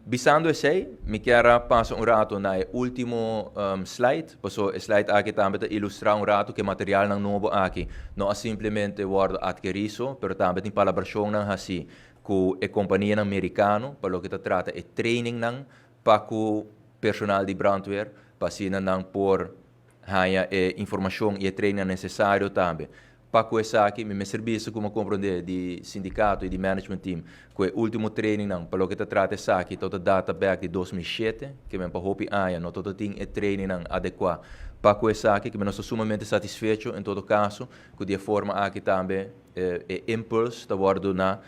Bisando esey, mi kier pasa un rato na e ultimo slide, paso e slide aki tambe ta ilustra un rato cu e material nan nobo aki no a simplemente wordo adkeri, pero tambe tin palabracion nan haci cu e compania Americano pa loke ta trata e training nan pa cu personal di brandweer, pa asina nan por haya e informacion y e training necesario tambe. Pa cu esaki, mi servicio como comprende di sindicato y di management team, cu e ultimo training nan, pa loke ta trata esaki, ta data back di 2007, kiermen pa hopi aña, no tabatin e training nan adecua. Pa cu esaki, cu nos ta sumamente satisfecho en todo caso, cu di forma aki tambe e impuls ta wordo na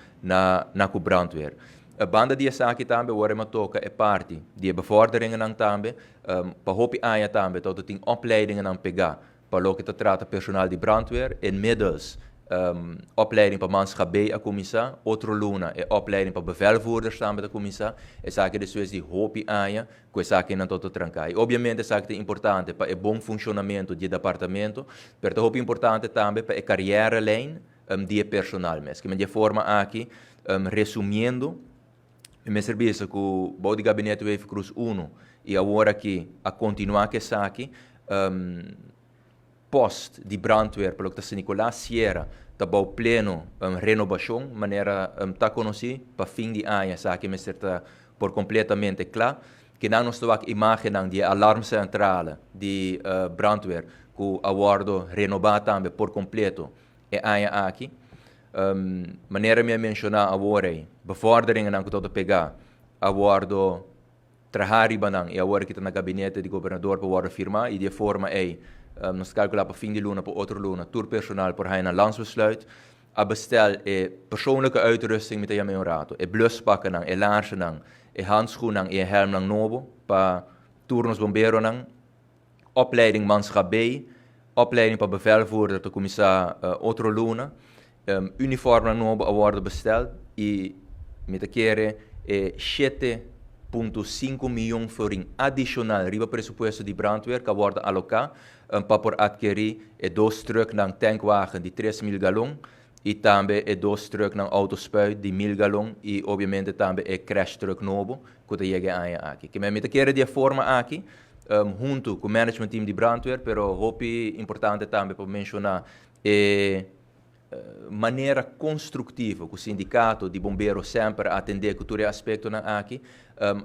cu brandweer. E banda di esaki tambe, ora mi toca e parti di bevorderingen nan tambe, pa hopi aña tambe, tabatin opleidingen nan pega, pa loke ta trata personal di brandweer, inmiddels opleiding pa manschap B a cuminsa, otro luna e opleiding pa bevelvoerders tambe a cuminsa. Esaki despues di hopi aña, cu esaki nan tabata tranca. Y obviamente esaki ta importante pa e bon funcionamento di departamento, pero ta hopi importante tambe pa e carrièrelijn di personal mes. Cu di forma aki, resumiendo, mi servicio cu bou di gabinete Wever Croes 1 y awor aki a continua cu esaki, post di brandweer pa loke ta San Nicolas Sierra ta bou pleno renobacion, manera ta conoci, pa fin di aña esaki mester ta por completamente cla. Cu nos ta imagen di alarmcentrale di brandweer cu a wordo renoba tambe por completo e aña aki. Manera mi a menciona awor, bevorderingen nan cu ta pega a wordo traha riba nan y awor cu ta na gabinete di gobernador pa wordo firma y di forma ey nos calcula pa fin di luna, pa otro luna, tur personal por haya landsbesluit. A bestel e persoonlijke uitrusting met un rato, e bluspakken nan, e laarzen nan, e handschoenen nan, e helm nan nobo pa tur nos bombero nan. Opleiding manschap B, opleiding pa bevelvoerder ta cuminsa otro luna, uniform nobo a wordo bestel y mi ta kere 7.5 miyon florin adicional riba presupuesto di brandweer cu a wordo aloca pa por adkeri e dos truck nan tankwagen di 3 mil galon y tambe e dos truck nan autospuit di 1000 galon y obviamente tambe e crash truck nobo cu ta yega aki. Kiermen mi ta kere di forma aki, hunto cu e management team di brandweer, pero hopi importante tambe pa menciona e manera constructivo cu e sindicato di bombero semper a atende cu tur aspecto nan aki,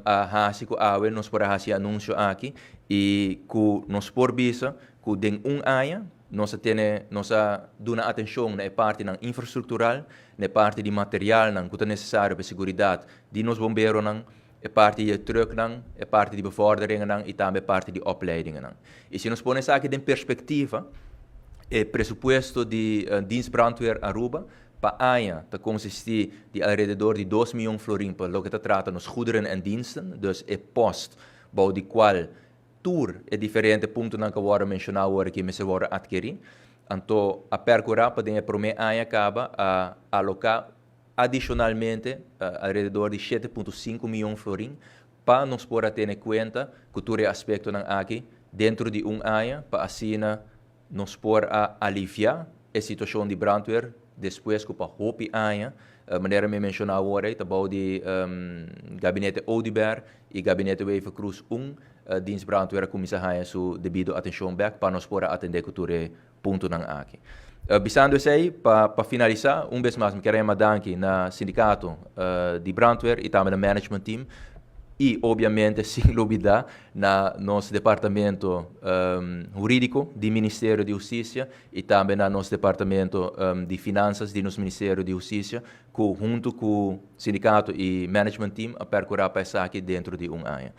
a hasi cu awe nos por hasi anuncio aki y cu nos por bisa cu den un aña nos tene nos a duna atencion na parti nan infrastructural, na parti di material nan cu ta necesario pa seguridad di nos bombero nan, e parti di truck nan, e parti di bevorderingen nan y tambe parti di opleidingen nan. Y si nos pone esaki den perspectiva, e presupuesto di Dienst Brandweer Aruba pa aña ta consisti di alrededor di 2 miyon florin pa loke ta trata nos goederen en diensten, dus e post bou di cual tur e diferente punto nan cu a wordo menciona awor cu mester wordo adkeri. Anto, a percura pa den prome aña caba a aloca adicionalmente alrededor di 7.5 miyon florin pa nos por tene cuenta cu tur aspecto nan aki dentro di un aña, pa asina nos por a alivia e situacion di brandweer despues cu pa hopi aña, manera mi a menciona awor, ta di gabinete Oduber y gabinete Wever Croes 1, dienst brandweer a cuminsa haya su debido atencion back pa nos por atende cu tur punto nan aki. Bisando esey, pa finalisa, un bes mas, mi kier danki na sindicato di brandweer y tambe na management team y obviamente sin lubida na nos departamento huridico di Ministerio di Husticia y tambe na nos departamento di Finanzas di nos Ministerio di Husticia, cu hunto cu sindicato y management team a percura pa esaki dentro di un aña.